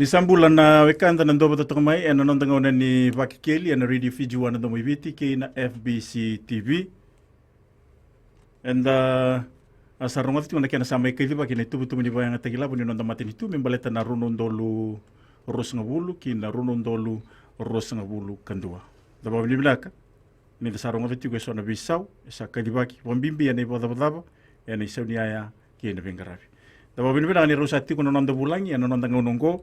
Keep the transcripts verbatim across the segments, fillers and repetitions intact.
Ni sa bula na wekada na dou vata toka mai ena noda gauna ni Vakekeli ena Radio Fiji One na Domo i Viti kei na F B C T V. Eda a sa rogoca tiko na kena sa mai kacivaki na ituvatuva ni vakayagataki lavo ni noda matanitu me baleta na rua na udolu ruasagavulu ki na rua na udolu ruasagavulu ka dua. Da vakavinavinaka ni da sa rogoca tiko eso na veisau e sa kacivaki, vakabibi ena ivakacavacava, ena isau ni yaya kei na veiqaravi. Da vakavinavinaka ni rau sa tiko na noda vulagi ena noda gauna oqo,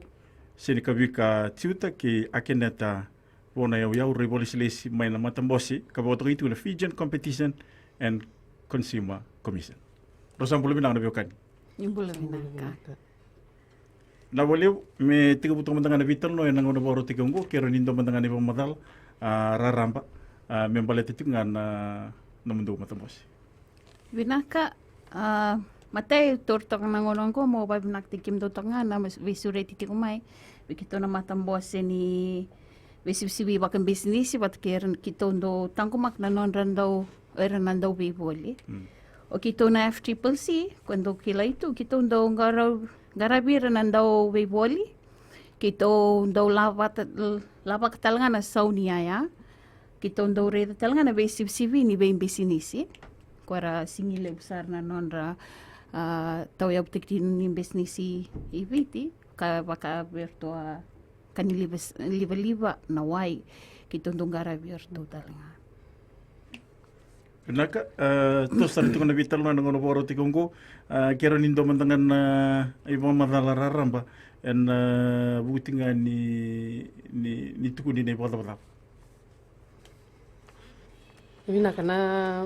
Senikavika Tiuta kei Akeneta Vonayauyau, rau ivakalesilesi mai na matabose ka vakatokai tiko na Fijian Competition and Consumer Commission. Rau sa bula vinaka na veiwekani. Ni bula vinaka. Na valevu me tekivu toka mada ga na veitalanoa ena gauna vakarautaki oqo, keirau ni dua mada ga na ivakamacala, a, raraba, a, me baleta tiko ga na, na nomudou matabose. Vinaka, a, matai, taura toka na gauna oqo meu vakavinavinakataki kemudou toka ga na veisureti tiko mai vei keitou na matabose ni veisivisivi vakabisinisi vata kei ira keitou dau taqomaka na nodra dau, era na dau veivoli. Mm. O keitou na F triple C, ko dou kilai tu, keitou dau qara-, qaravi ira na dau veivoli. Keitou dau lavata, lavaka tale ga na sau ni yaya. Keitou dau raica tale ga na veisivisivi ni veibisinisi, ko era sigi levu sara na nodra, a, tauyavutaki ni bisinisi i Viti, ka vaka vei iratou a ka ni liva, livaliva, na wai, keitou dau qaravi iratou tale ga. Vinaka, e, toso sara tiko na veitalanoa ena gauna vakarautaki oqo, e, keirau ni dua mada ga na ivakamacala raraba ena, e, vuku tiko ga ni, ni, ni tukuni na ivakacavacava. Vinaka, na,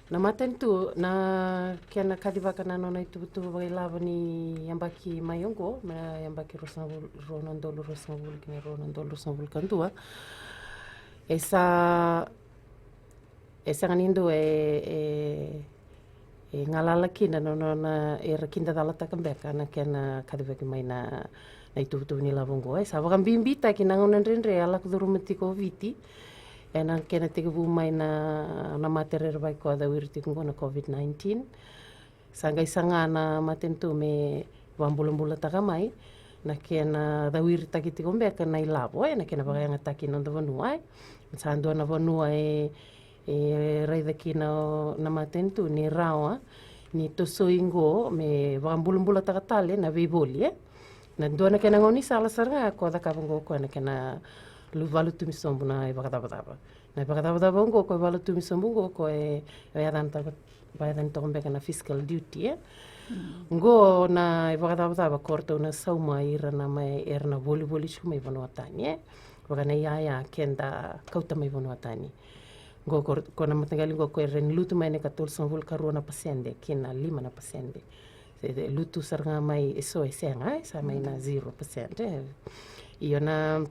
na matanitu, na kena kacivaka na nona ituvatuva vakailavo ni yabaki mai oqo, na yabaki ruasagavulu, rua na udolu ruasagavulu ki na rua na udolu ruasagavulu ka dua. E sa, e sega ni dua e, e, e galala kina na nona, era kidacalataka beka na kena kacivaki mai na, na ituvatuva ni lavo oqo. E sa vakabibitaki na gauna dredre a lako curuma tiko o Viti ena kena tekivu mai na, na mate rerevaki ko a cawiri tiko oqo na COVID nineteen. Sa qai saga na matanitu me vakabulabulataka mai na kena cawiritaki tiko beka na ilavo, e, na kena vakayagataki na noda vanua, e. Sa dua na vanua e, e raica kina o, na matanitu ni rawa ni tosoi oqo me vakabulabulataka tale na veivoli, e. Na dua na kena gaunisala sara ga ko cakava oqo, ko na kena lu-, valutumi sobu na ivakacavacava. Na ivakacavacava oqo ko e valutumi sobu oqo ko e, e yacana tava-, vakayacani toka beka na fiscal duty, e. Mm. Oqo na ivakacavacava ko ratou na sauma ira na mai, era na volivoli tiko mai vanua tani, e. Vaka na iyaya keda kauta mai vanua tani. Oqo ko, ko na mataqali oqo ko era ni lutu mai na ikatolusagavulu ka rua na pasede ki na lima na pasede. Se, se lutu sara ga mai eso e sega, e sa mai na zero percent, e. Io na,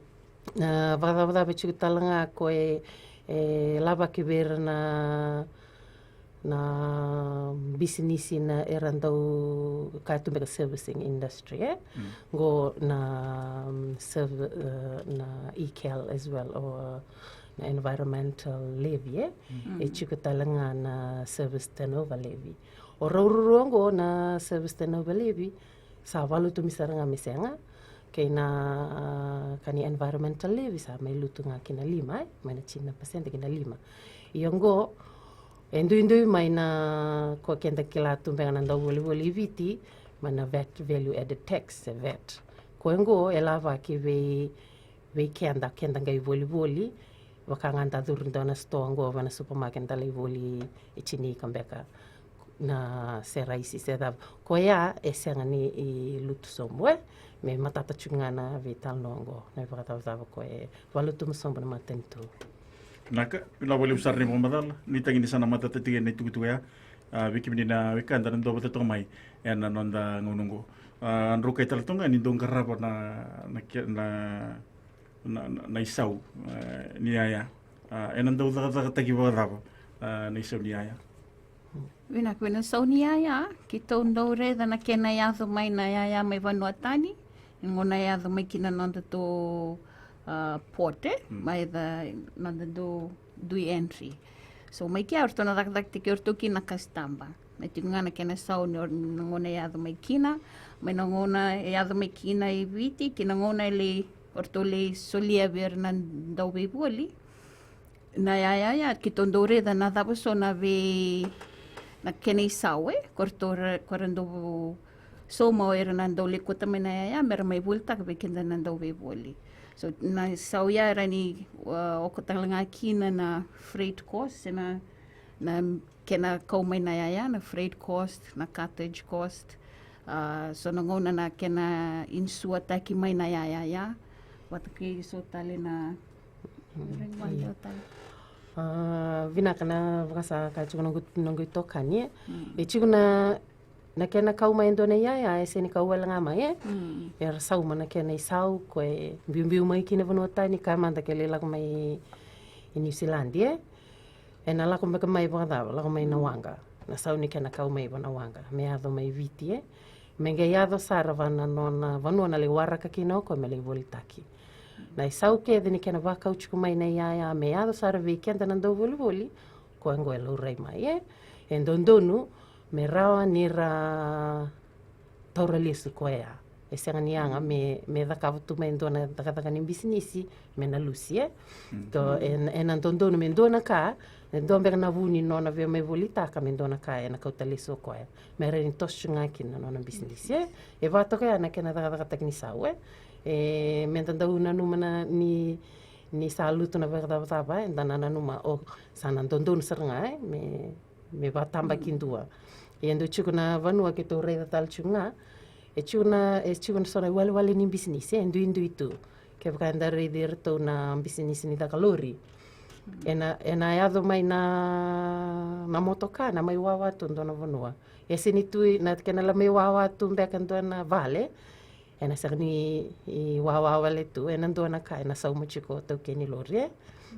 na vakacavacava e tiko tale ga ko e, e lavaki vei ira na, na bisinisi na era dau kaya tu beka servicing industry, e. Mm. Oqo na, mm, serv-, e, na E CAL as well, o na environmental levy, e. Mm. E tiko tale ga na service turnover levy. O rau ruarua oqo na service turnover levy sa valutumi sara ga me sega, kei na, a, ka ni environmental levy sa mai lutu ga ki na lima, e, mai na tini na pasede ki na lima. Ia oqo e duidui mai na ko keda kila tu beka na dau volivoli i Viti mai na VAT, value added tax, se VAT. Ko oqo e lavaki vei, vei keda, keda qai volivoli, vaka ga da curu dua na sitoa oqo, va na supermarket da lai voli e tini ka beka na, se raisi se cava. Koya e sega ni, i lutu sobu, e. Me matata tiko ga na veitalanoa oqo, na ivakacavacava ko e valutumi sobu na matanitu. Vinaka, vinaka vakalevu sara na ivakamacala. Nuitaki ni sa na matata tiko na itukutuku ya, a, vei kemuni na wekada na dau vata toka mai ena noda gauna oqo. A, drau kaya tale toka ga ni dau qarava na, na ke-, na na, na, na isau, e, ni yaya. A, ena dau cakacakataki vakacava, a, na isau ni yaya? Vinaka, vei na isau ni yaya, keitou dau raica na kena yaco mai na yaya mai vanua tani, ni gauna yaco mai kina nodatou, a, port, e, mm, mai na nodatou dui entry. So mai kea eratou na cakacakataki iratou kina na customer. Me tiko ga na kena sau ni o na gauna e yaco mai kina, mai na gauna e yaco mai kina i Viti ki na gauna e lai, o ratou lai solia vei ira na dauveivoli. Na yaya ya keitou dau raica na cava so na vei, na kena isau e ko ratou ra, ko ra dau sauma o ira na dau lai kauta mai na yaya me ra mai volitaka vei keda na dauveivoli. So na sau ya era ni, uh, okata tale ga kina na freight cost se na, na kena kau mai na yaya, na freight cost, na cartage cost. Uh, so na gauna na kena insuataki mai na yaya ya vata kei so tale na Ring one tale. Ah, vinaka na vakasaka tiko noqu, noqu itokani e. Mm. E tiko na, na kena kau mai e dua na iyaya e sega ni kau wale ga mai e. Mm. Era sauma na kena isau ko e biubiu mai kina vanua tani ka mada ke lai lako mai i New Zealand e. E na lako beka mai vakacava, lako mai na waqa. Na sau ni kena kau mai vana waqa me yaco mai Viti e. Me qai yaco sara vana nona vanua na lai waraka kina o koya me lai volitaki. Na isau kece ni kena vakau tiko mai na iyaya me yaco sara vei keda na dauvolivoli, koya qo e laurai mai e. E dodonu me rawa ni ra taura lesu koya. E sega ni yaga me, me cakava tu mai dua na cakacaka ni bisinisi me na lusi e. Mm. To e, e na dodonu me dua na ka, e dua beka na vu ni nona via mai volitaka me dua na ka e na kauta lesu o koya. Me rawa ni toso ga kina na nona bisinisi e. E vatoka ya na kena cakacakataki ni sau e. E me da dau nanuma na ni, ni sa lutu na vakacavacava e da na nanuma o sa na dodonu sara ga e me, me vatabaki dua. E dau tiko na vanua keitou raica tale tiko ga e tiko na, e tiko na so na iwalewale ni bisinisi e duidui tu. Kevaka e da raici iratou na bisinisi ni caka lori. E na, e na yaco mai na, na motoka na mai wawa tu dua na vanua. E sega ni tu na kena la mai wawa tu beka dua na vale. E na sega ni wawa wale tu, e na dua na ka e na sauma tiko taukei ni lori e.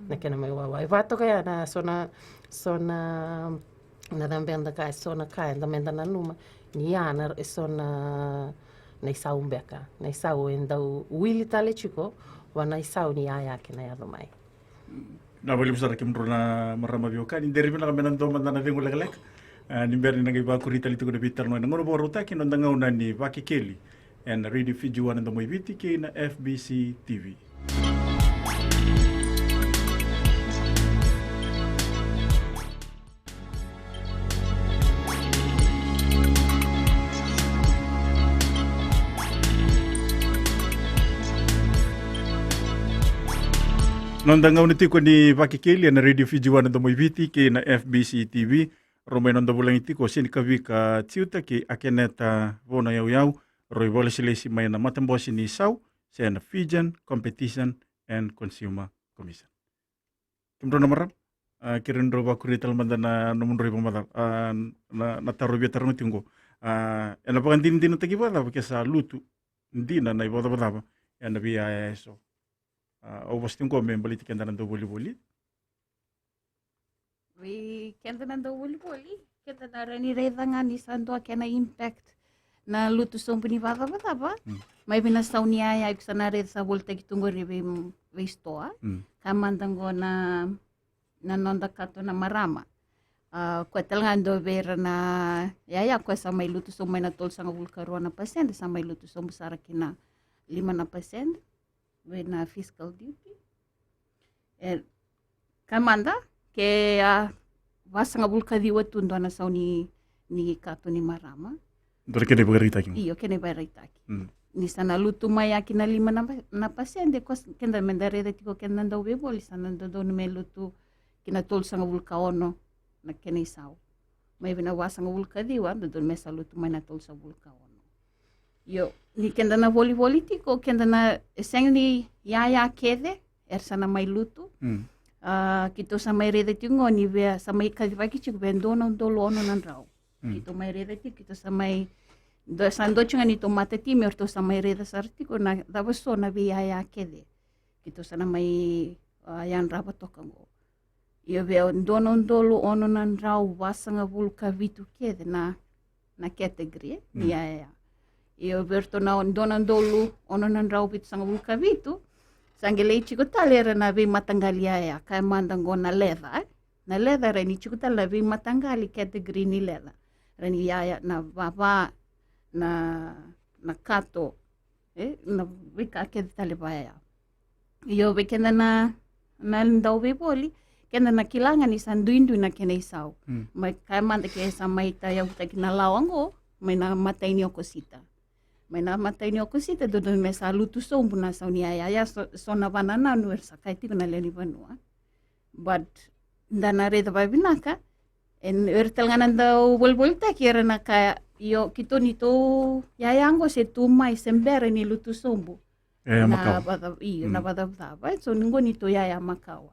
Na kena mai wawa e vatoka ya na so na, so na, na cava beka da kaya, so na ka e da me da nanuma ni ya na e so na, na isau beka. Na isau e dau wili tale tiko vana isau ni yaya kei na yaco mai. Na valimu sara kemudrau na marama veiwekani, deri vinaka me na dua mada na cegu lekaleka. A, ni bera ni na qai vakuri tale tiko na veitalanoa e na gauna vakarautaki, na noda gauna ni Vakekeli e na Radio Fiji One na Domo i Viti kei na F B C T V. Noda gauna tiko ni Vakekeli e na Radio Fiji One na Domo i Viti kei na F B C T V. Rau mai noda vulagi tiko o Senikavika Tiuta kei Akeneta Vonayauyau, rau i vakalesilesi mai na matabose ni sau se na Fijian Competition and Consumer Commission. Kemudrau na marama, a, keirau ni drau vakuria tale mada na nomudrau ivakamacala, a, na, na taro via taroga tiko qo. A, e na vakadinadinataki vakacava ke sa lutu dina na ivakacavacava e na veiyaya eso? A, au vosa tiko qo me baleti keda na dauvolivoli. Vei keda na dauvolivoli, keda na rawa ni raica ga ni sa dua kena impact na lutu sobu ni vakacavacava. Mm. Mai vei na sau ni yaya, iko sa na raica sa volitaki tu qori vei, vei stoa. Mm. Ka mada qo na, na noda kato na marama. A, koya tale ga dua vei ira na yaya koya sa mai lutu sobu mai na tolusagavulu ka rua na pasede, sa mai lutu sobu sara ki na lima na pasede vei na fiscal duty. E, ka mada ke a vasagavulu ka ciwa tu dua na sau ni, ni kato ni marama. Dua na kena ivakaraitaki. Io, kena ivakaraitaki. Mm. Ni sa na lutu mai ya ki na lima na, na pasede, ko s-, keda me da raica tiko keda na dauveivoli, sa na dodonu me lutu ki na tolusagavulu ka ono na kena isau. Mai vei na vasagavulu ka ciwa, dodonu me sa lutu mai na tolusagavulu ka ono. Io, ni keda na volivoli tiko, keda na, e sega ni yaya kece era sa na mai lutu. Mm. A, keitou sa mai raica tiko qo ni via sa mai kacivaki tiko vei dua na udolu ono na drau. Mm. Keitou mai raica tiko, keitou sa mai, dua, sa dua tiko ga ni tou matatimi, o ratou sa mai raica sara tiko na cava so na veiyaya kece keitou sa na mai, a, yadrava toka qo. Io, vei au dua na udolu ono na drau vasagavulu ka vitu kece na, na category, e, ni yaya. Io, vei iratou na dua na udolu ono na drau vitusagavulu ka vitu, sa qai lai tiko tale era na veimataqali yaya, kaya mada qo na leather, e. Na leather, e, ni tiko tale na veimataqali category ni leather. Ra ni yaya na vava, na, na kato, e, na veika kece tale vaya. Io, vei keda na, na dau veivoli, keda na kila ga ni sa duidui na kena isau. Mm. Mai kaya mada ke sa mai tayautaki na lawa oqo mai na matai ni okosita. Mai na matai ni okosita, dodonu me sa lutu sobu na sau ni yaya. Ia so, so na vanananu era sa kaya tiko na lewe ni vanua. But da na raica vavinaka, e, era tale ga na dau volivolitaki, era na kaya, io, keitou ni tou yaya oqo se tu mai se bera ni lutu sobu. Yaya na makawa. Vada, io, na, mm, vadavadava. So ni qo ni tou yaya makawa.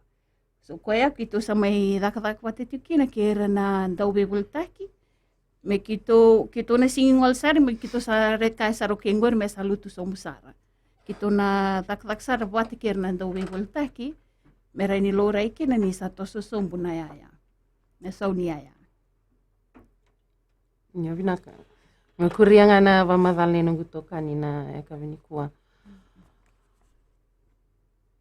So koya keitou sa mai cakacaka vata tiko kina kei ira na dau veivolitaki. Me keitou, keitou na sigi gole sara, me keitou sa raica sara o kei qori me sa lutu sobu sara. Keitou na cakacaka sara vata kei ira na dau veivolitaki, me rawa ni laurai kina ni sa toso sobu na yaya. Na sau ni yaya. Ia vinaka. Me kuria ga na vakamacala ni noqu tokani na yakavi nikua.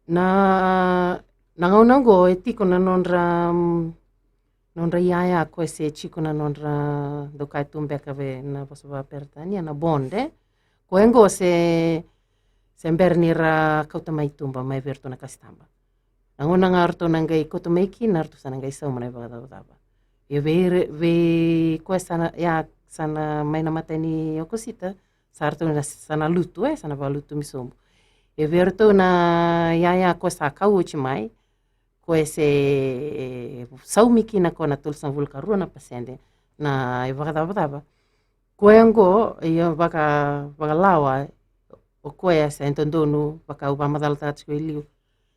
Na, na gauna oqo e tiko na nodra, mm, nodra yaya ko e se tiko na nodra, dau kaya tu beka vei na vosa vakaperitania na bond, e. Ko e qo se, se bera ni ra kauta mai tuba mai vei iratou na kasitaba. Na gauna ga ratou na qai kauta mai kina, ratou sa na qai sauma na ivakacavacava. Ia vei, vei koya sa na, ia sa na mai na matai ni okosita, sa ratou na, sa na lutu, e, sa na vakalutumi sobu. Ia vei iratou na yaya ko sa kau oti mai, ko e se saumi kina ko na tolusagavulu ka rua na pasede na ivakacavacava. Koya oqo, ia vaka, vakalawa, o koya se dodonu, vaka au vakamacalataka tiko e liu,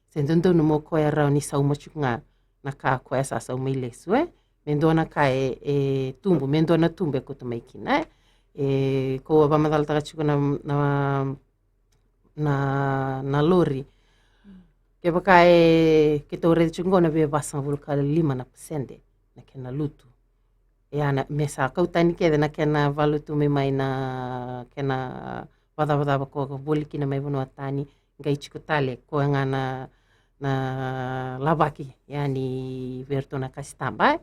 se dodonu mo koya rawa ni sauma tiko ga na ka koya sa sauma i lesu, e. Me dua na ka e, e tubu, me dua na tubu e koto mai kina, e. E, ko au vakamacalataka tiko na, na na, na lori. Kevaka e, keitou raica tiko qo na via vasagavulu ka lima na pasede na kena lutu. Ia na, me sa kau tani kece na kena valutu mai mai na kena vacavacava ko, ko voli kina mai vanua tani, qai tiko tale ko ga na, na lavaki, ia ni vei iratou na kasitaba, e.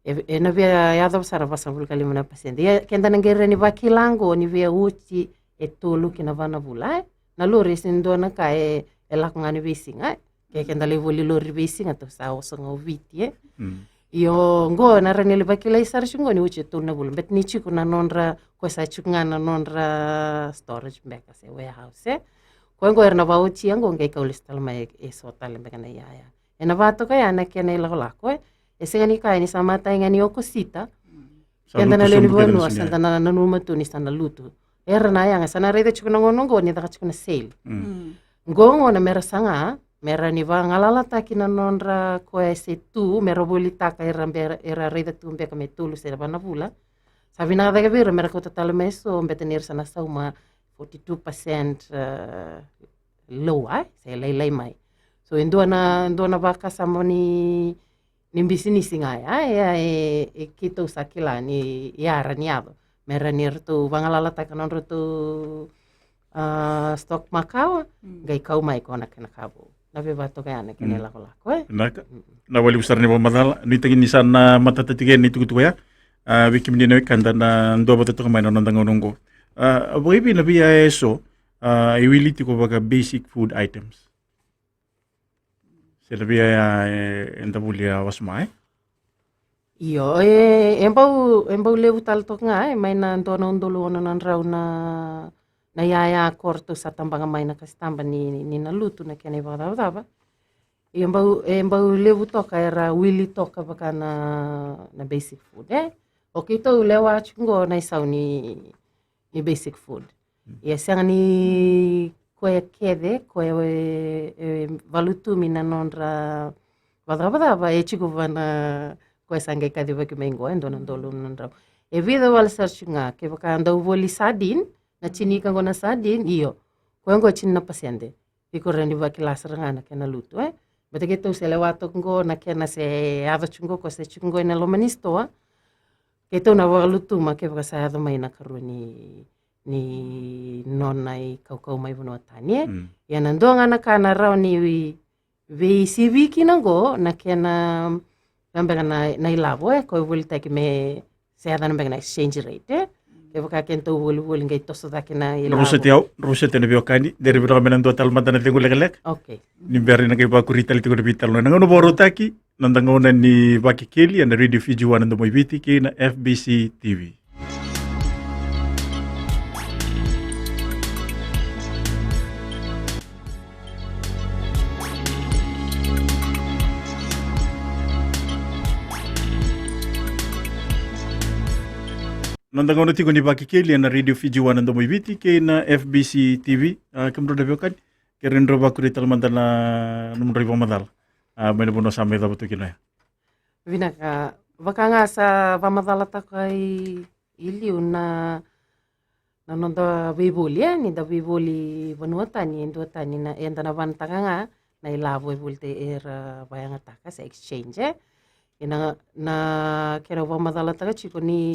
E, e na via yacova sara vasagavulu ka lima na pasede. Ia, keda na qai rawa ni vakila qo ni via oti e tolu ki na va na vula, e. Na lori e sega ni dua na ka e, e lako ga ni veisiga, e. Ke keda lai voli lori veisiga, tou sa oso ga o Viti, e. Mm. Io, qo na rawa ni lai vakilai sara tiko qo ni oti e tolu na vula. Baleta ni tiko na nodra, ko sa tiko ga na nodra storage beka se warehouse, e. Ko qo era na vaotia qo, qai kau lesu tale mai e, e so tale beka na iyaya. E na vatoka ya na kena ilakolako, e. E sega ni kaya ni sa matai ga ni Okosita. Sa keda na lewe ni vanua, sa da na nanuma tu ni sa na lutu. Era na yaga, sa na raica tiko na gauna oqo ni caka tiko na sale. Mm. Qo gauna mera saga, mera ni vagalalataki na nodra koya se tu, mera volitaka era bera, era raica tu beka me tolu se va na vula. Sa vinaka cake vei ira mera kauta tale mai so, beta ni ra sa na sauma forty-two percent, eh, lower, se lailai mai. So, e dua na, dua na vakasama ni, ni bisinisi ga ya, e, e, e keitou sa kila ni yara ni yaco. Mera ni ratou vagalalataka na nodratou, ah, stock makawa, mm, qai kau mai ko na kena ka vou. Na veivatoka ya na kena, mm, ilakolako, e? Na, mm, na valevu sara ni vakamacala, nuitaki ni sa na matata tiko na itukutuku ya. Ah, vei kemuni na wekada na dua vata toka mai na noda gauna oqo. Ah, vakaivei na via eso, ah, e wili tiko vaka basic food items. Se na via ya, e, eda volia wasoma, e? Io, e, e bau, e bau levu tale toka ga, e, mai na dua na udolu ono na drau na, na yaya ko ratou sa tabaga mai na kasitaba ni, ni na lutu na kena ivakacavacava. E bau, e bau levu toka era wili toka vaka na, na basic food, e? O keitou lewa tiko qo na isau ni, ni basic food. Mm. Ia sega ni koya kece, koya e, e valutumi na nodra vakacavacava, e tiko vana koya sa qai kacivaki mai qo, e dua na udolu na drau. E vica wale sara tiko ga, kevaka dau voli sardine, na tini ka qo na sardine, io. Koya qo tini na pasede. Iko rawa ni vakila sara ga na kena lutu, e? Beta keitou se lewa toka qo na kena se yaco tiko qo, ko se tiko qo ena loma ni sitoa. Keitou na vakalutuma kevaka sa yaco mai na karua ni, ni nona ikaukau mai vanua tani, e? Mm. Ia na dua ga na ka na rawa ni veisivi kina qo na kena, na beka na, na ilavo, e? Ko e volitaki me Se yacana beka na exchange rate, e? Kevaka kedatou volivoli qai toso cake na ilavo. Drau vosoti au, drau vosoti au na veiwekani, de ra vinaka me na dua tale mada na cegu lekaleka. Okay. Ni bera ni na qai vakuri tale tiko na veitalanoa. Na gauna vakarautaki, na noda gauna ni Vakekeli ena Radio Fiji One na Domo i Viti kei na F B C T V. Noda gauna tiko ni Vakekeli ena Radio Fiji One na Domo i Viti kei na F B C T V. A, kemudrau na veiwekani, kerea ni drau vakuri tale mada na nomudrau ivakamacala. A, mai na vanua sa mai cava tu kina oya. Vinaka, vaka ga sa vakamacalataka i, i liu na, na noda veivoli, e, ni da veivoli vanua tani, e dua tani na, eda na vanataka ga na ilavo e volitaki era vayagataka se exchange, e. Ena, na kena vakamacalataka tiko ni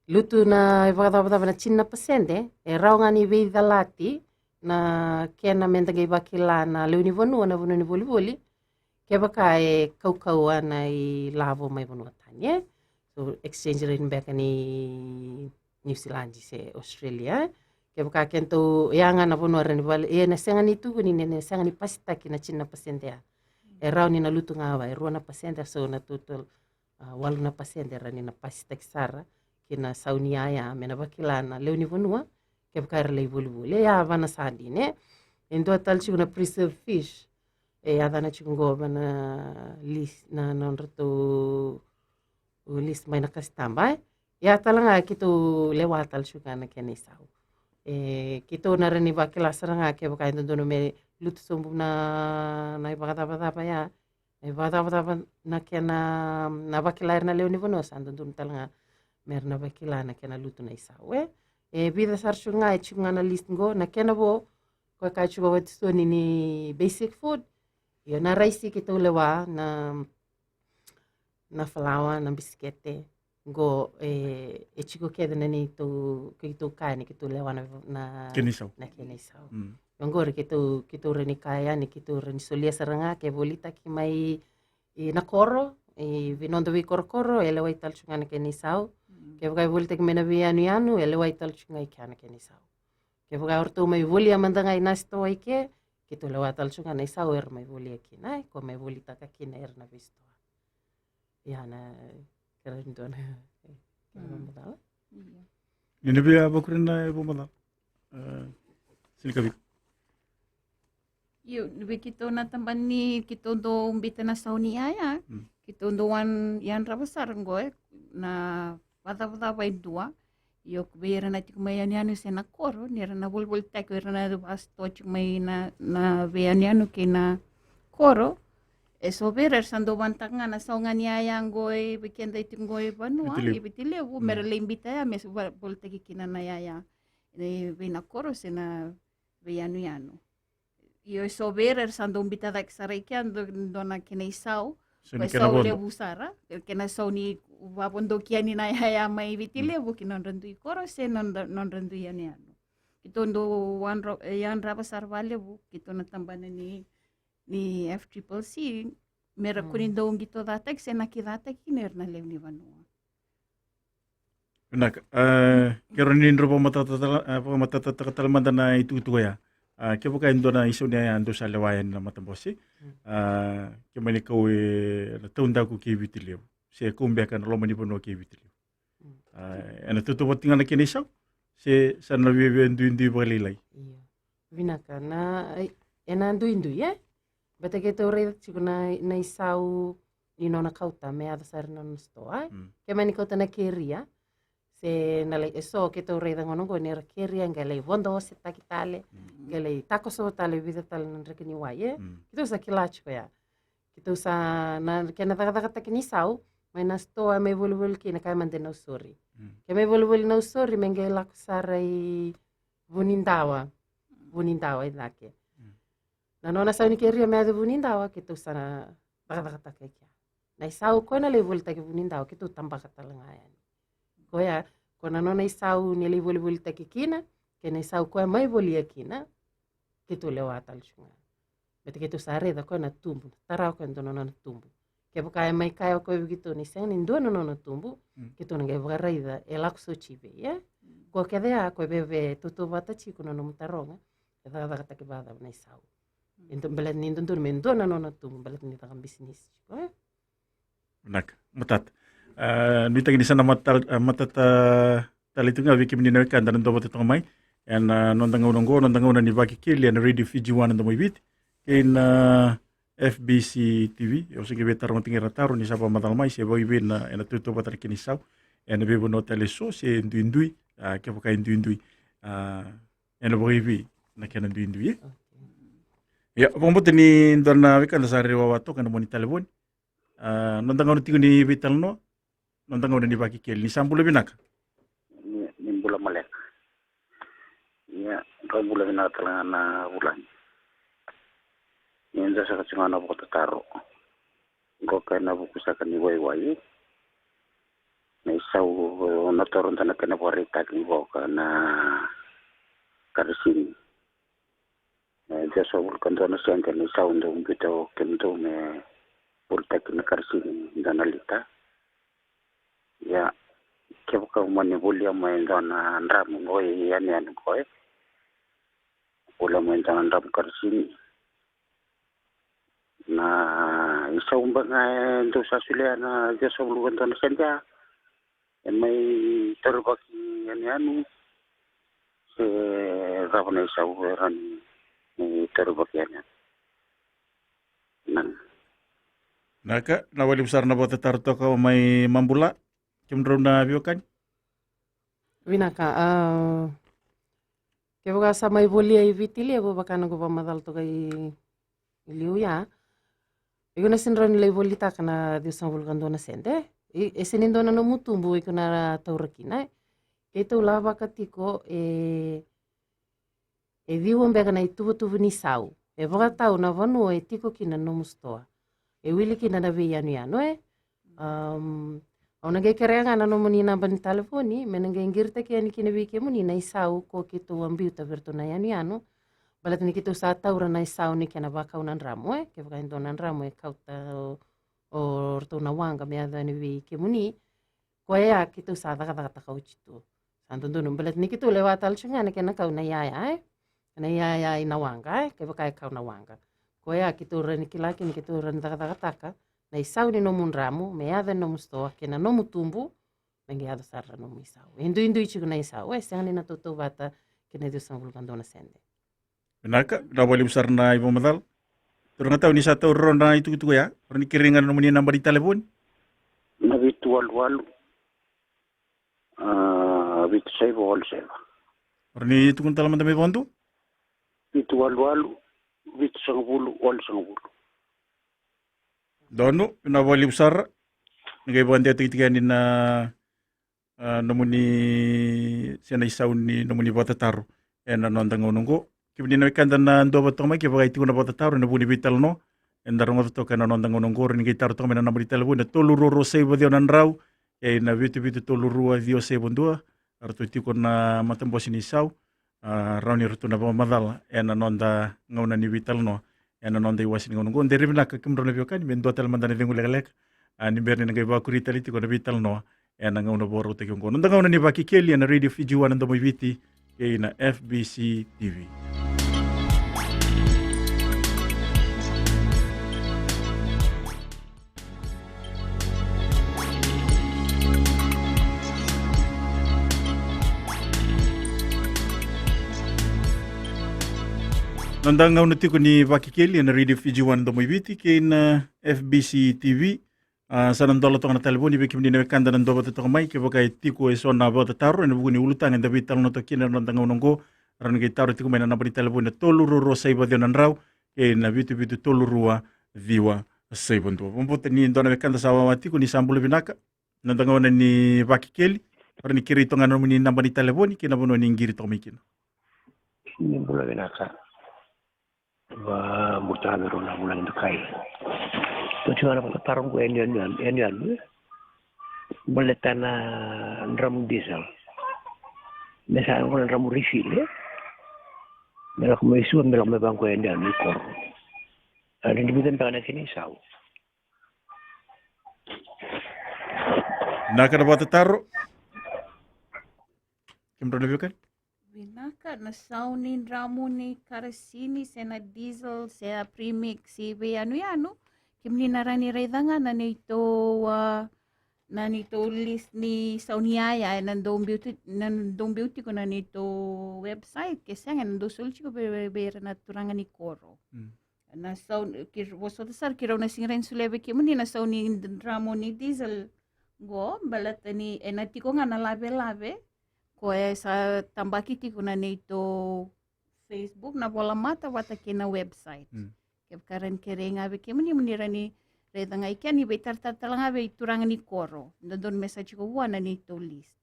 lutu na ivakacavacava na tini na pasede, e rawa ga ni veicalati na kena meda qai vakila na lewe ni vanua na vanua ni volivoli, kevaka e kaukauwa na ilavo mai vanua tani, e. So, exchange rate beka ni New Zealand se Australia, e. Kevaka kedatou, ya ga na vanua ra ni vale, e na sega ni tukuni ni na sega ni pasitaki na tini na pasede ya. E rawa ni na lutu ga va, e rua na pasede, so na total, a, walu na pasede ra ni na pasitaki sara ki na sau ni yaya me na vakila na lewe ni vanua kevaka era lai volivoli. E ya va na sa dina, e. E dua tale tiko na preserved fish. E yacana tiko qo va na list, na nodratou list mai na kasitaba, e. Ya tale ga keitou lewa tale tiko ga na kena isau. E, keitou na rawa ni vakila sara ga kevaka e dodonu me lutu sobu na, na ivakacavacava ya. E vakacavacava na kena, na vakila ira na lewe ni vanua sa dodonu tale ga me ra na vakila na kena lutu na isau, e. E vica sara tiko ga, e tiko ga na list qo, na kena vo, koya ka tiko vata soni ni basic food. Io, na raisi keitou lewa, na, na falawa, na bisikete. Qo, e, e tiko kece na neitou, keitou kaya ni keitou lewa na, na kena isau. Na kena isau. Mm. Io, qori keitou, keitou rawa ni kaya ni keitou rawa ni solia sara ga ke volitaki mai i na koro, i vei noda veikorokoro, e lewai tale tiko ga na kena isau. Mm. Kevaka e volitaki mai na veiyanuyanu, e lewai tale tiko ga i kea na kena isau. Kevaka o ratou mai volia mada ga i na sitoa i ke, keitou lewa tale tiko ga na isau era mai volia kina, e, ko mai volitaka kina era na veisitoa. Ia na, kera ni dua na, e, kera ni dua na. Ia. Ni na via vakuri na e vakamacala. E, sini kavi. Io, ni vei keitou na tabana ni keitou dau bita na sau ni yaya. Mm. Keitou dau wan yadrava sara qo, e, na vakacavacava e dua. Io, ko vei ira na tiko mai yanuyanu se na koro, ni ra na volivolitaki, ira na vasitoa tiko mai na, na veiyanuyanu kei na koro. E so vei ira era sa dau vanataka ga na sau ga ni yaya qo e vei keda e tiko qo e vanua, Viti Levu. I Viti Levu, me ra lai bita ya, me sa va-, volitaki kina na yaya. E vei na koro se na veiyanuyanu. Io, e so vei ira era sa dau bita cake sara i kea, dua, dua na kena isau. Sa ni kena sau vodo. Levu sara, kena sau ni vavodoki yani na yaya mai Viti Levu ki nodra dui koro se nodra, nodra dui yanuyanu. Keitou dau wadra-, e, yadrava sara valevu, keitou na tabana ni, ni F triple C, me ra kua ni dau qito cataki se na ki cataki kina ira na lewe ni vanua. Vinaka. E, kero ni drau vakamatatataka, e, vakamatatataka tale mada na itukutuku ya. E, kevaka e dua na isau ni yaya dou sa lewa yani na matabose. Mm. E, ke mani kau e na taudaku kei Viti Levu. Se kau beka na loma ni vanua kei Viti Levu. Mm. E, e na tautauvata ga na kena isau. Se sa na viavia duidui vakalailai. Io. Vinaka na, e, e na duidui, e? Baleta keitou raica tiko na, na isau ni nona kauta me yaco sara na nona sitoa, e? Mm. Ke mani kauta na keria, se na lai, e so keitou raica gona qo ni ra keria, qai lai vodosetaki tale, mm, qai lai takoso tale, vica tale na dreke ni wai, e? Mm. Keitou sa kila tiko ya. Keitou sa, na kena cakacakataki ni sau mai na sitoa, mai volivoli kina, kaya mada e Nausori. Mm. Ke mai volivoli Nausori, me qai lako sara i Vunidawa. Vunidawa i cake. Mm. Na nona sau ni keria me yaco i Vunidawa, keitou sa na cakacakataka i kea. Na isau koya na lai volitaki Vunidawa, keitou tabaka tale ga yani. Koya, ko na nona isau ni lai volivolitaki kina, kei na isau koya mai volia kina, keitou lewa tale tu ga. Baleta keitou sa raica koya na tubu, tara koya dua na nona tubu. Kevaka e mai kaya o koya vei keitou ni sega ni dua na nona tubu, keitou na qai vakaraica e lako soti vei, e? Ko kece ya ko e veve tautauvata tiko na nomu taroga, e cakacakataki vakacava na isau. E dua, baleta ni dodonu me dua na nona tubu, baleta ni caka bisinisi tiko, e? Vinaka, matata. A, nuitaki ni sa na matal-, a, matata tale tu ga vei kemuni na wekada na dua vata toka mai ena noda gauna oqo, noda gauna ni Vakekeli ena Radio Fiji One na Domo i Viti kei na F B C T V. Au se qai via taroga tiko ga na taro ni sa vakamacala mai se vakaivei na, ena tautauvata na kena isau ena veivanua tale eso se duidui, a, kevaka e duidui, a, ena vakaivei na kena duidui, e? Ia, vakabauta ni dua na wekada sa rairai wawa toka ena nomuni talevoni. A, noda gauna tiko ni veitalanoa, noda gauna ni Vakekeli. Ni sa bula vinaka. Ni, ni bula maleka. Ia, drau bula vinaka tale ga na vulagi. Ni dua saka tiko ga na vakatataro. Qo ka ena vuku saka ni waiwai. Na isau na toro da na kena vakaraitaki ni voka na karisini. E, ciwasagavulu ka dua na sede na isau dau biuta o kemudou me volitaki na karisini dua na lita. Ia, kevaka o mani volia mai e dua na dramu qo e yanuyanu qo, e. Volia mai e dua na dramu karisini. Na isau beka e dau sa solia na ciwasagavulu ka dua na sede ya. E mai taurivaki yanuyanu se cava na isau e rawa ni taurivaki yanuyanu. Naka. Naka, vinaka vakalevu sara na vakatataro toka mai Mabula. Kemudrau na veiwekani? Vinaka, a, kevaka sa mai volia i Viti Levu, vaka na noqu vakamacala toka i, i liu ya. Iko na sega ni rawa ni lai volitaka na ciwasagavulu ka dua na sede. E, e sega ni dua na nomu tubu iko na taura kina, e. Keitou lavaka tiko, e, e ciwa beka na ituvatuva ni sau. E vakatau na vanua e tiko kina na nomu sitoa. E wili kina na veiyanuyanu, e. Am, au na qai kerea ga na nomuni naba ni talevoni, me na qai qiritaki yani kina vei kemuni na isau ko keitou a biuta vei iratou na yanuyanu. Baleta ni keitou sa taura na isau ni kena vakau na dramu, e. Kevaka e dua na dramu e kauta o, o ratou na waqa me yaco yani vei kemuni. Koya keitou sa cakacakataka oti tu. Sa dodonu, baleta ni keitou lewa tale tiko ga na kena kau na iyaya, e? Na iyaya i na waqa, e? Kevaka e kau na waqa. Koya keitou rawa ni kila kina, keitou rawa ni cakacakataka na isau ni nomu dramu me yaco e nomu sitoa kei na nomu tubu, me qai yaco sara na nomu isau. E duidui tiko na isau, e sega ni na tautauvata kei na ciwasagavulu ka dua na sede. Vinaka, vinaka vakalevu sara na ivakamacala. Turaga tau, ni sa taura na itukutuku ya, rawa ni kerei ga na nomuni naba ni talevoni. Na vitu walu walu, a, vitu saiva walu saiva. Rawa ni tukuna tale mada mai vakadua? Vitu walu walu, vitu sagavulu, walu sagavulu. Donu, vinaka vakalevu sara. Ni qai vakadewataki tiko yani na, a, nomuni, se na isau ni nomuni vakatataro ena noda gauna oqo. Kemuni na wekada na dua vata toka mai, kevaka e tiko na vakatataro ena vuku ni veitalanoa eda rogoca toka ena noda gauna oqo, rawa ni qai taro toka mai na naba ni talevoni na tolu rua rua saiva ciwa na drau, kei na vitu vitu tolu rua ciwa saiva dua. Eratou tiko na matabose ni isau, a, rawa ni ratou na vakamacala ena noda gauna ni veitalanoa ena noda iwase ni gauna oqo. Dere vinaka kemudrau na veiwekani, me dua tale mada na cegu lekaleka, a, ni bera ni na qai vakuri tale tiko na veitalanoa ena gauna vakarautaki oqo. Noda gauna ni Vakekeli ena Radio Fiji One na Domo i Viti kei na F B C T V. Noda gauna tiko ni Vakekeli ena Radio Fiji One Domo i Viti kei na F B C T V. A, sa na dola toka na talevoni vei kemuni na wekada na dua vata toka mai, kevaka e tiko eso na vakatataro ena vuku ni ulutaga eda veitalanoa toka kina ena noda gauna oqo, rawa ni qai taro tiko mai na naba ni talevoni na tolu rua rua saiva ciwa na drau, kei na vitu vitu tolu rua ciwa saiva dua. Vakabauta ni dua na wekada sa wawa tiko, ni sa bula vinaka. Noda gauna ni Vakekeli, rawa ni kerei toka ga na nomuni naba ni talevoni kei na vanua ni qiri toka mai kina. Ni bula vinaka. Vakabauta ga me rau na vulagi dokai. Tou tiko ga na vakatataro qo e yanuyanu, e yanuyanu, e. Baleta na dramu diesel. Me sa qo na dramu refill, e. Me lako mai Suva, me lako mai vaqo e yanuyanu i koro. A, ni dua beka na kena isau. Vinaka na vakatataro. Kemudrau na veiwekani? Vinaka, na sau ni dramu ni karasini se na diesel se a premix i veiyanuyanu, kemuni na rawa ni raica ga na neitou, a, na neitou list ni sau ni yaya ena dou biu ti-, na dou biu tiko na neitou website, ke sega ena dou soli tiko vei, vei, vei ira na turaga ni koro. Mm. Na sau, ke vosota sara, keirau na sega ni rawa ni solia vei kemuni na sau ni dramu ni diesel qo, baleta ni ena tiko ga na lavelave, koya e sa tabaki tiko na neitou Facebook, na volamata vata kei na website. Mm. Kevaka rawa ni kerei ga vei kemuni, mo ni rawa ni raica ga i kea, ni veitaratara tale ga vei turaga ni koro, dodonu me sa tiko vua na neitou list.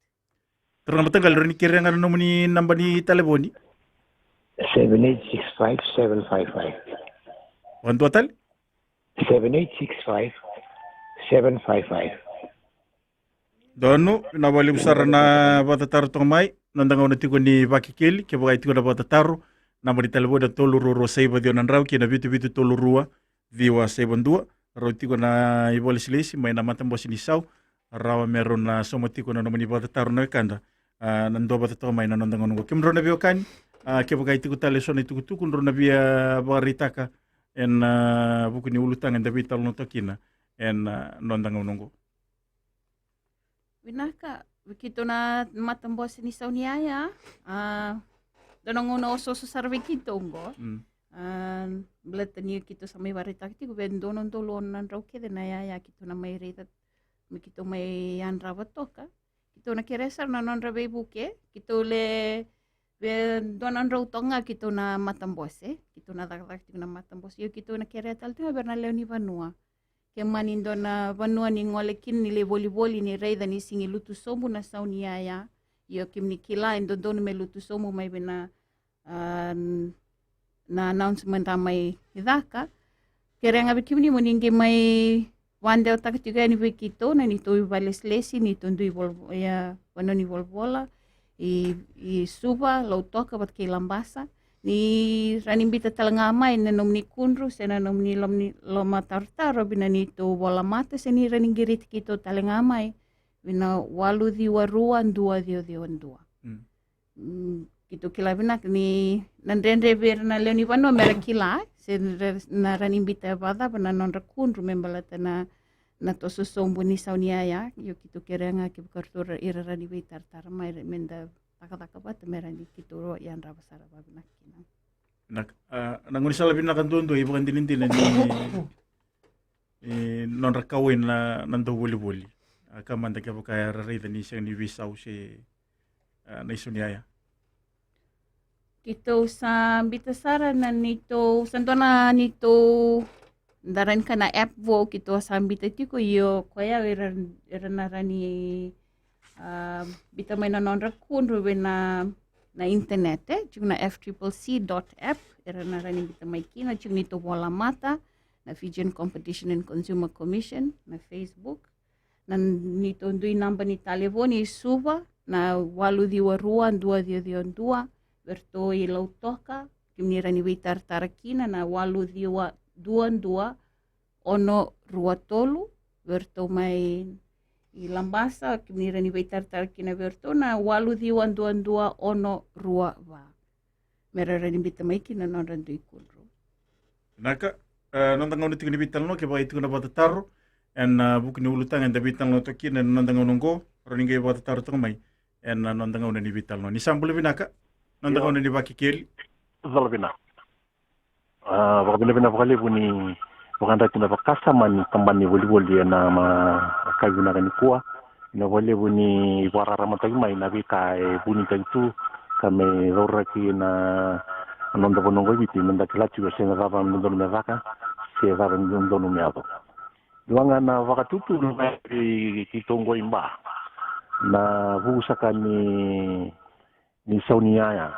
Turaga mataqali, rawa ni kerea ga na nomuni naba ni talevoni? Seven eight six five seven five five. Vakadua tale? Seven eight six five seven five five. Donu, vinaka vakalevu sara na vakatataro toka mai. Noda gauna tiko ni Vakekeli, kevaka e tiko na vakatataro, naba ni talevoni na tolu rua rua saiva ciwa na drau kei na vitu vitu tolu rua ciwa saiva dua. Rau tiko na ivakalesilesi mai na matabose ni sau, rawa me rau na sauma tiko na nomuni vakatataro na wekada. A, na dua vata toka mai na noda gauna oqo. Kemudrau na veiwekani, a, kevaka e tiko tale eso na itukutuku drau na via vakaraitaka ena, a, vuku ni ulutaga eda veitalanoa toka kina ena, a, noda gauna oqo. Vinaka, vei keitou na matabose ni sau ni yaya, a, dua na gauna osooso sara vei keitou oqo. Mm. A, baleta ni keitou sa mai vakaraitaka tiko, vei dua na udolu ono na drau kece na yaya keitou na mai raica, me keitou mai yadrava toka. Keitou na kerea sara na nodra veivuke, keitou le, vei dua na drau toka ga keitou na matabose, keitou na cakacaka tiko na matabose. Io, keitou na kerea tale tiko vei ira na lewe ni vanua. Ke mani dua na vanua ni gole kina ni lai volivoli, ni raica ni sega ni lutu sobu na sau ni yaya. Io, kemuni kila e dodonu me lutu sobu mai vei na, a, n-, na announcement a mai caka. Kerea ga vei kemuni mo ni qai mai vakadewataka tiko yani vei keitou na neitou ivakalesilesi, neitou dui vol-, ia, vanua ni volavola, i, i Suva, Lautoka vata kei Labasa. Ni rawa ni biuta tale ga mai na nomuni kudru se na nomuni loma ni, lomatarotaro vei na neitou volamata, se ni rawa ni qiriti keitou tale ga mai vei na walu ciwa rua dua ciwa ciwa dua. Mm. Mm, keitou kila vinaka ni na dredre vei ira na lewe ni vanua me ra kila, se ra, na rawa ni biuta vakacava na nodra kudru me baleta na, na toso sobu ni sau ni yaya. Io, keitou kerea ga kevaka ratou ira rawa ni veitaratara mai, me da cakacaka vata me rawa ni keitou yadrava sara vakavinaka kina. Na, a, na gaunisala vinaka duadua, ivakadinadina ni, e, nodra kauwai na, na dauvolivoli. A, ka mada kevaka era raica ni sega ni veisau se, a, na isau ni yaya. Keitou sa biuta sara na neitou, sa dua na neitou, da rawa ni kaya na app vou keitou sa biuta tiko, io, koya ira, ira na rawa ni, a, biuta mai na nodra kudru vei na, na internet, e, tiko na F triple C dot app, ira na rawa ni biuta mai kina, tiko neitou volamata, na Fijian Competition and Consumer Commission, na Facebook, na neitou dui naba ni talevoni i Suva, na walu ciwa rua dua ciwa ciwa dua, vei ratou i Lautoka, kemuni rawa ni veitaratara kina, na walu ciwa dua dua ono rua tolu, vei ratou mai i Labasa, kemuni rawa ni veitaratara kina vei ratou na walu ciwa dua dua ono rua va. Me ra rawa ni biuta mai kina na nodra dui kudru. Vinaka, e, noda gauna tiko ni veitalanoa, kevaka e tiko na vakatataro ena, a, vuku ni ulutaga eda veitalanoa toka kina ena noda gauna oqo, rawa ni qai vakatataro toka mai ena, a, noda gauna ni veitalanoa. Ni sa bula vinaka, noda gauna ni Vakekeli. Cala vinaka. A, vakavinavinaka vakalevu ni vakayadrati na vakasama ni tabana ni volivoli ena, a, yakavi vinaka nikua. Vinaka vakalevu ni vakararamataki mai na veika e vunitaki tu ka me cauraki na noda vanua qo i Viti, me da kila tiko se na cava me dodonu me caka se cava me dodonu me yaco. Dua ga na vakatutu vei keitou qo i Ba, na vuku saka ni ni sau ni yaya.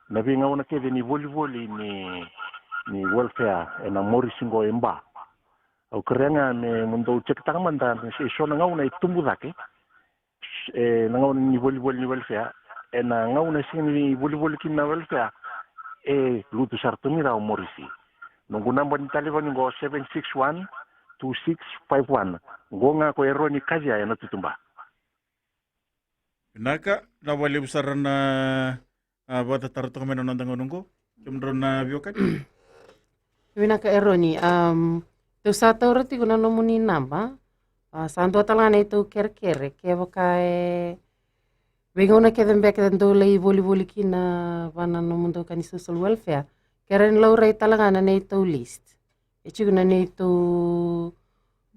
Na veigauna kece ni volivoli ni, ni welfare ena Morris qo e Ba. Au kerea ga me mo dou cekitaka mada, e so na gauna e tubu cake, e, na gauna ni volivoli ni welfare, ena gauna e sega ni volivoli kina na welfare, e lutu sara tu ni rawa o Morris. Noqu naba ni talevoni qo seven six one two six five one. Qo ga ko Eroni Kacia ena Tutuba. Vinaka, na vakalevu sara na, a, vakatataro toka mai na noda gauna oqo. Kemudrau na veiwekani. Vinaka Eroni, um, tou sa taura tiko na nomuni naba. A, sa dua tale ga na neitou kerekere, kevaka e veigauna kece beka dou lai volivoli kina vua na nomudou ka ni social welfare, ke rawa ni laurai tale ga na neitou list. E tiko na neitou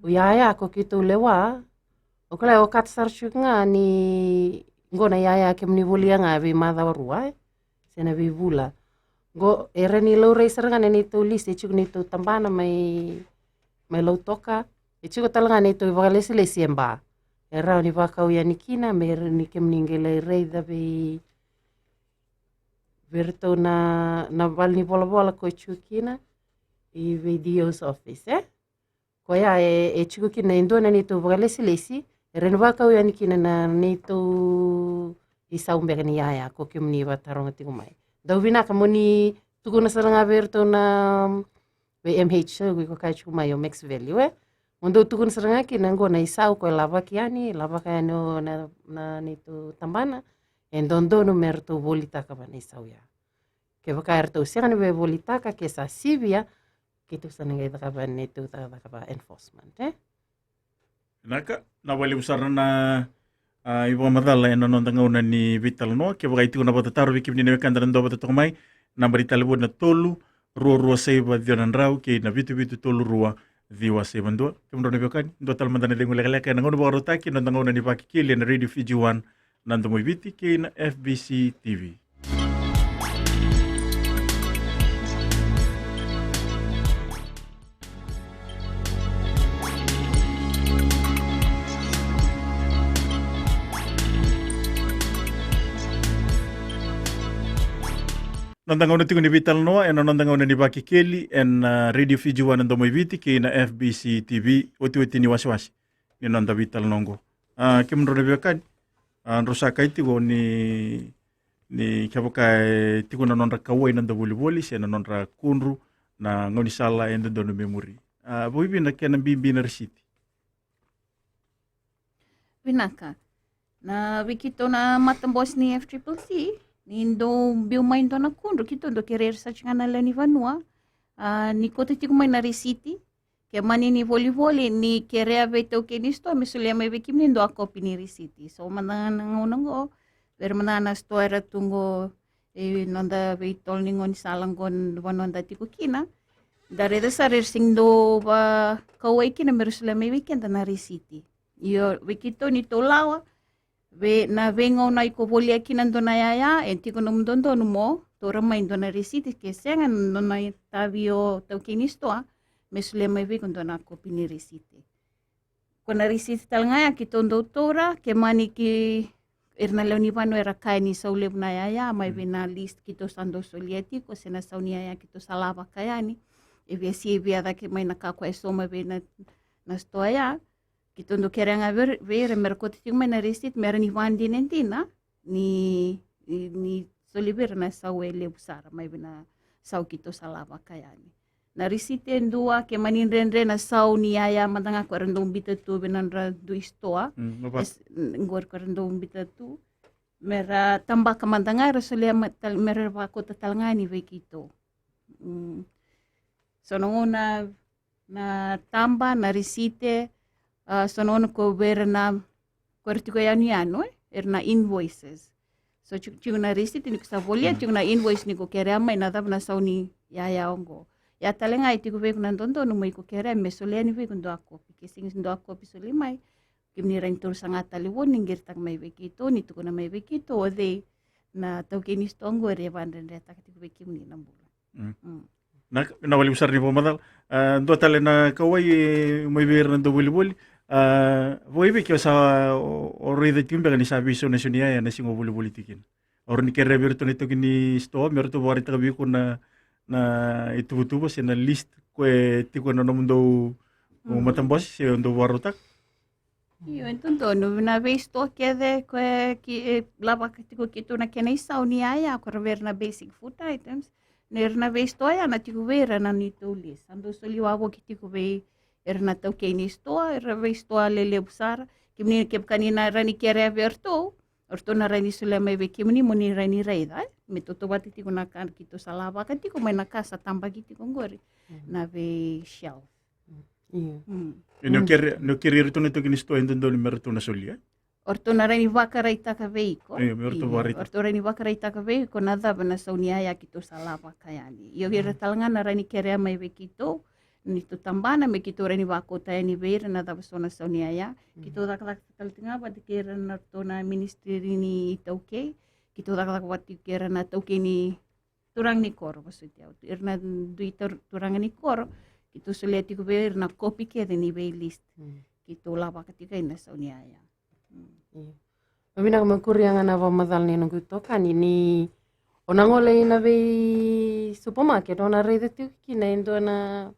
iyaya ko keitou lewa. O kila e okata sara tiko ga ni qo na iyaya kemuni volia ga veimacawa rua, e? Se na veivula. Qo e rawa ni laurai sara ga na neitou list, e tiko neitou tabana mai, mai Lautoka. E tiko tale ga neitou ivakalesilesi e Ba. E rawa ni vakau yani kina me rawa ni kemuni qai lai raica vei, vei iratou na, na vale ni volavola ko e tiko kina, i vei D O's office, e? Koya e, e tiko kina e dua na neitou vakalesilesi, e rawa ni vakau yani kina na neitou isau beka ni iyaya ko kemuni vakataroga tiko mai. Dau vinaka mo ni tukuna sara ga vei iratou na, vei M H, ko i ko kaya tiko mai o Max Value, e? Mo dou tukuna sara ga kina qo na isau ko e lavaki yani, lavaka yani o na, na neitou tabana, e dodonu me ratou volitaka va na isau ya. Kevaka e ratou sega ni veivolitaka, ke sa sivia, keitou sa na qai cakava na neitou cakacaka va enforcement, e? Vinaka, na vakalevu sara na, a, ivakamacala ena noda gauna ni veitalanoa. Kevaka e tiko na vakatataro vei kemuni na wekada na dua vata toka mai, naba ni talevoni na tolu rua rua saiva ciwa na drau kei na vitu vitu tolu rua ciwa saiva dua. Kemudrau na veiwekani, dua tale mada na cegu lekaleka ena gauna vakarautaki, na noda gauna ni Vakekeli ena Radio Fiji One, na Domo i Viti kei na F B C T V. Noda gauna tiko ni veitalanoa ena noda gauna ni Vakekeli ena, a, Radio Fiji One na Domo i Viti kei na F B C T V, otioti ni wasewase ni noda veitalanoa oqo. A, kemudrau na veiwekani, a, drau sa kaya tiko ni, ni kevaka e tiko na nodra kauwai na dauvolivoli se na nodra kudru na gaunisala e dodonu me muri. A, vakaevei na kena bibi na risiti? Vinaka. Na vei keitou na matabose ni F triple C, ni dou biu mai dua na kudru, keitou dau kerei ira sara tiko ga na lewe ni vanua, a, ni kauta tiko mai na risiti. Ke mani ni volivoli, ni kerea vei taukei ni sitoa me solia mai vei kemuni dua kopi ni risiti. So mada ga na gauna oqo, vei ira mada ga na sitoa era tu oqo, e noda veitolo ni gaunisala oqo, vanua da tiko kina, da raica sara era sega ni dau vakauwai kina me ra solia mai vei keda na risiti. Io, vei keitou ni tou lawa, vei na veigauna iko volia kina dua na yaya, e tiko nomu dodonu mo taura mai dua na risiti, ke sega na nona itavi o taukei ni sitoa me solia mai vei iko dua na kopi ni risiti. Ko na risiti tale ga ya keitou dau taura, ke mani ki ira na lewe ni vanua era kaya ni sau levu na yaya, mai vei na list keitou sa dau solia tiko, se na sau ni yaya keitou sa lavaka yani. E via sivia cake mai na ka ko e sauma vei na, na sitoa ya. Keitou dau kerea ga vei, vei ira me ra kauta tiko mai na risiti, me ra ni vakadinadina ni, ni, ni soli vei ira na sau e levu sara mai vei na sau keitou sa lavaka yani. Na risiti e dua, ke mani dredre na sau ni yaya mada ga ko era dau biuta tu vei na nodra dui sitoa. Mm, no va- Es-, n-, qori ko era dau biuta tu. Me ra tabaka mada ga, era solia ma-, tal-, me ra vakauta tale ga yani vei keitou. Mm. So na gauna na taba, na risiti, a, so na gauna ko vei ira na, ko era tiko yanuyanu, e, era na invoices. So tiko, tiko na risiti ni ko sa volia, tiko na invoice ni ko kerea mai na cava na sau ni yaya oqo. Ya tale ga e tiko vei iko na dodonu mo iko kerea me solia yani vei iko dua kopi. Ke sega ni dua kopi soli mai, kemuni rawa ni taura sara ga talevoni, ni qiritaka mai vei keitou, ni tukuna mai vei keitou o cei na taukei ni sitoa oqo era vakadredretaka tiko vei kemuni na bula. Mm. Mm. Na, na vakalevu sara ni vakamacala. A, dua tale na kauwai, e, mai vei ira na dauvolivoli. A, vakaevei ke o sa, o, o raica tiko beka ni sa veisau na sau ni yaya ena siga o volivoli tiko kina. O rawa ni kerea vei iratou na itaukei ni sitoa me ratou vakaraitaka vei iko na, na ituvatuva se na list ko e tiko ena nomudou, mm, matabose se dou vakarautaka? Io, e dodonu na veisitoa kece ko e ki, e, lavaka tiko keitou na kena isau ni yaya, ko ra vei ira na basic food items. Na ira na veisitoa ya na tiko vei ira na neitou list. Sa dau soli wavoki tiko vei ira na taukei ni sitoa, ira veisitoa lelevu sara. Kemuni kevaka ni na rawa ni kerea vei iratou, O ratou na rawa ni solia mai vei kemuni mo ni rawa ni raica, e? Me tautauvata tiko na ka keitou sa lavaka tiko mai na ka sa tabaki tiko qori na vei shelf. Io. Mm. E, ni o kere, ni o kere iratou na itaukei ni sitoa e dodonu me ratou na solia, e? O ratou na rawa ni vakaraitaka vei iko. Io, me ratou vakaraitaka. O ratou rawa ni vakaraitaka vei iko na cava na sau ni yaya keitou sa lavaka yani. Io, ira tale ga na rawa ni kerea mai vei keitou, ni tou tabana me keitou rawa ni vakauta yani vei ira na cava so na sau ni yaya. Keitou cakacaka tale tiko ga vata kei ira na ratou na ministry ni itaukei. Keitou cakacaka vata tiko kei ira na itaukei ni turaga ni koro, vosoti au. Ira na dui tar-, turaga ni koro, keitou solia tiko vei ira na kopi kece ni vei list. Keitou lavaka tiko ena sau ni yaya. Mm. Io. Vinaka, me kuria ga na vakamacala ni noqu itokani ni o na gole ina vei supermarket, o na raica tiko kina e dua na,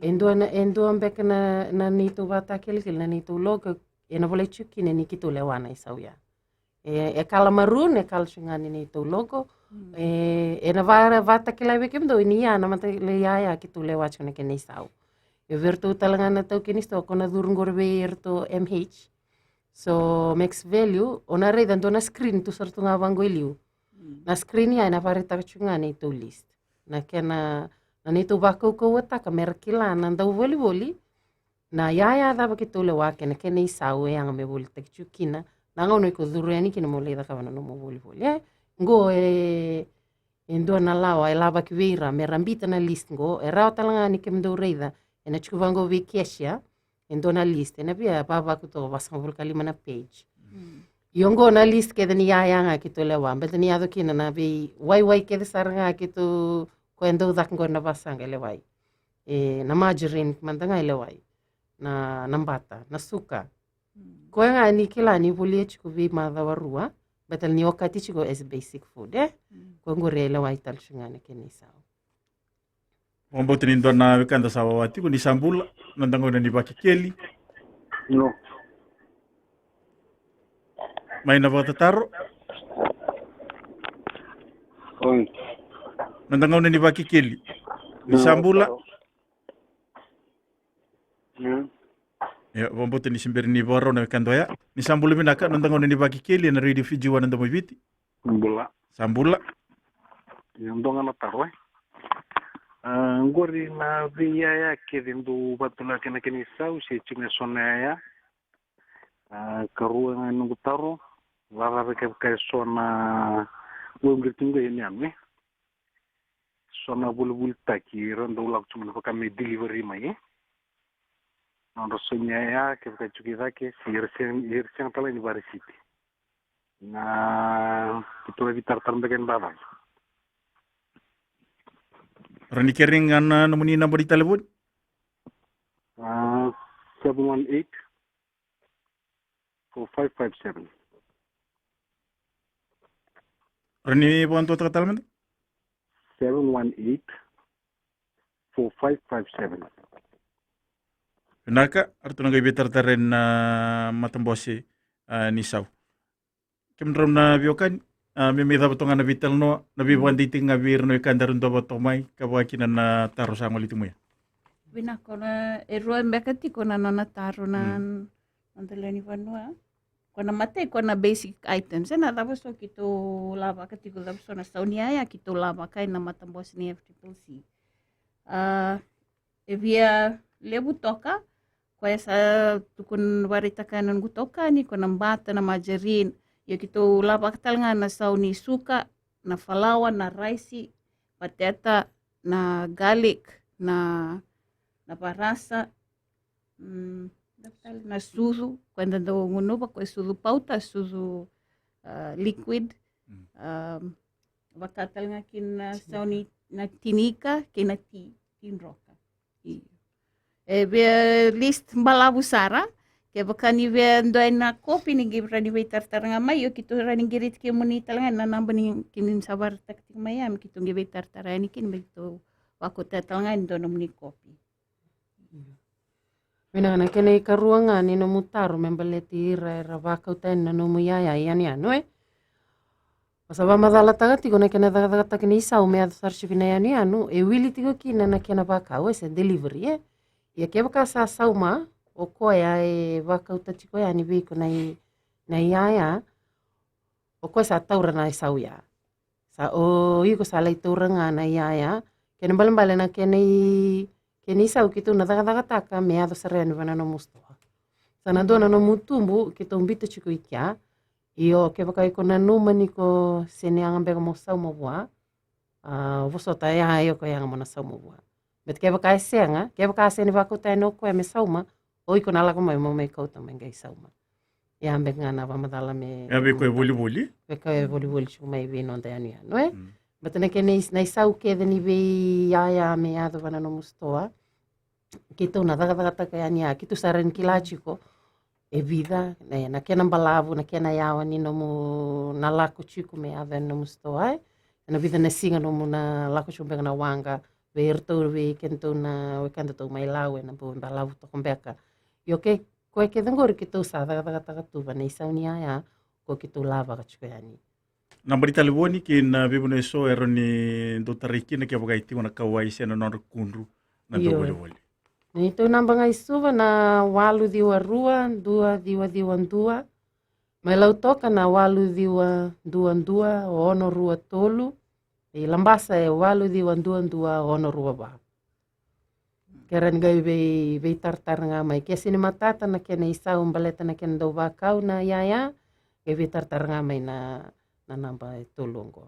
e dua na, e dua beka na, na neitou vakatakilakila, na neitou logo, ena volai tiko kina ni keitou lewa na isau ya. E, e kala maroon, e kala tiko ga ni neitou logo. Mm. E, ena vaka, vakatakila vei kemudou ni ya na mata le yaya keitou lewa tiko na kena isau. Io, vei ratou tale ga na itaukei ni sitoa, ko na curu qori vei iratou M H. So, Max Value, o na raica dua na screen tu sara tu ga vaqo i liu. Mm. Na screen ya ena vakaraitaka tiko ga na neitou list. Na kena, na neitou vakaukauwataka me ra kila na dauvolivoli, na yaya cava keitou lewa kei na kena isau e yaga me volitaki tiko kina. Na gauna iko curu yani kina mo lai cakava na nomu volivoli, e? Qo e, e dua na lawa e lavaki vei ira me ra biuta na list qo. E rawa tale ga ni kemudou raica, ena tiko vaqo vei cashier, e dua na list, ena via vavaku toka, vasagavulu ka lima na page. Mm. Io, qo na list kece ni yaya ga keitou lewa, baleta ni yaco kina na veiwaiwai kece sara ga keitou, koya dau caka qori na vasaqa e lewai. E, na margarine mada ga e lewai. Na, na bata, na suka. Mm. Koya ga ni kila ni volia tiko vei macawa rua, baleta ni okati tiko as basic food, e? Mm. Koya qori e lewai tale tiko ga na kena isau. Vakabauta ni dua na wekada sa wawa tiko. Ni sa bula, noda gauna ni Vakekeli. Io. Mai na vakatataro. Oi. Noda gauna ni Vakekeli. Ni sa bula. Io. Io, vakabauta ni se bera ni vakarau na wekada oya. Ni sa bula vinaka, noda gauna ni Vakekeli ena Radio Fiji One, na Domo i Viti. Bula. Sa bula. Io, dua ga na taro, e. A, qori na veiyaya kece dau vakatulaka na kena isau se tiko ga e so na yaya. A, karua ga noqu taro, cava kevaka e so na, au qiri tiko qo i yanuyanu, e? So na volivolitaki, era dau lako tiko mai na vaka me delivery mai, e? Nodra sau ni yaya, kevaka e tiko i cake, se era sega, era sega tale ni vakarisiti. Na, keitou na veitaratara beka ena cava. Rawa ni kerei ga na nomuni naba ni talevoni? A, seven one eight, four five five seven. Rawa ni vakadua tale mada? Seven one eight, four five five seven. Vinaka, ratou na qai veitaratara na matabose, a, ni sau. Kemudrau na veiwekani, a, me mai cava toka ga na veitalanoa, na veivakadeitaki ga vei ira na wekada era dua vata toka mai, ka vaka kina na taro sa gole tiko mai. Vinaka, na, e rua beka tiko na nona taro na, mm, noda lewe ni vanua. Ko na matai, ko na basic items. E na cava so keitou lavaka tiko, cava so na sau ni yaya keitou lavaka ena matabose ni F triple C. A, e via levu toka, koya sa tukuna, vakaraitaka na noqu itokani, ko na bata, na margarine. Ia keitou lavaka tale ga na sau ni suka, na falawa, na raisi, pateta, na garlic, na, na varasa, mm, na sucu, koya da dau gunuva, koya sucu pauta, sucu, a, liquid. Mm. A, vaka tale ga kina na sau ni, na tinika kei na ti, tidroka. Io. E via list balavu sara. Kevaka ni via dua na kopi, ni qai rawa ni veitaratara ga mai. Io, keitou rawa ni qiriti kemuni tale ga na naba ni kemuni sa vakaraitaka tiko mai ya, me keitou qai veitaratara yani kina, me keitou vakauta tale ga e dua nomuni kopi. Vinaka, na kena ikarua ga ni nomu taro me baleti ira era vakauta yani na nomu yaya i yanuyanu, e? Au sa vakamacalataka tiko na kena cakacakataki ni sau me yaco sara tiko na yanuyanu, e wili tiko kina na kena vakau, e, se delivery, e? Ia kevaka sa sauma o koya e vakauta tiko yani vei iko na i, na iyaya, o koya sa taura na isau ya. Sa o iko sa lai taura ga na iyaya. Kena ibalebale na kena i, kena isau keitou na cakacakataka me yaco sara yani vua na nomu sitoa. Sa na dua na nomu tubu keitou biuta tiko i kea. Io, kevaka iko nanuma ni ko sega ni yaga beka mo sauma vua, a, vosota ya, io, ko yaga mo na sauma vua. Baleta kevaka e sega, kevaka a sega ni vakauta yani o koya me sauma, o iko na lako mai mo mai kauta mai qai sauma. Ya beka ga na vakamacala me, ya vei koya e volivoli. Vei koya e volivoli tiko mai vei noda yanuyanu, e? Mm. Baleta na kena is-, na isau kece ni vei iyaya me yaco vua na nomu sitoa, keitou na cakacakataka yani ya, keitou sa rawa ni kila tiko e vica, e, na kena balavu, na kena yawa ni nomu na lako tiko me yaco yani nomu sitoa, e? Na vica na siga nomu na lako tiko beka na waqa, vei iratou, vei kedatou na wekadatou mai Lau, ena bau balavu toka beka. Io, ke koya kece qori keitou sa cakacakataka tu va na isau ni iyaya, ko keitou lavaka tiko yani. Naba ni talevoni kei na veivanua eso e rawa ni dau tarai kina kevaka e tiko na kauwai se na nodra kudru na, io, dauvolivoli. Neitou naba ga i Suva na walu ciwa rua, dua ciwa ciwa dua. Mai Lautoka na walu ciwa dua dua, ono rua tolu. I Labasa e walu ciwa dua dua, ono rua va. Ke rawa ni qai vei, veitaratara ga mai. Ke sega ni matata na kena isau baleta na kena dau vakau na iyaya, qai veitaratara ga mai na, na naba e tolu oqo.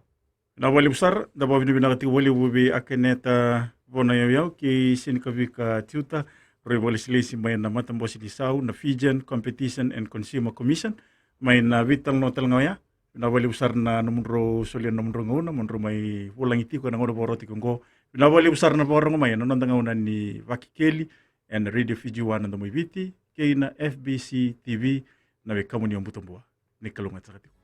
Vinaka vakalevu sara, da vakavinavinaka tiko vakalevu vei Akeneta Vonayauyau kei Senikavika Tiuta, rau vakalesilesi mai na matabose ni isau na Fijian Competition and Consumer Commission, mai na veitalanoa tale ga oya. Vinaka vakalevu sara na nomudrau solia na nomudrau gauna mo drau mai vulagi tiko ena gauna vakarau tiko oqo. Vinaka vakalevu sara na vakarogo mai ena noda gauna ni Vakekeli ena Radio Fiji One na Domo i Viti kei na F B C T V, na wekamuni o Butabua. Ni kalougata saka tiko.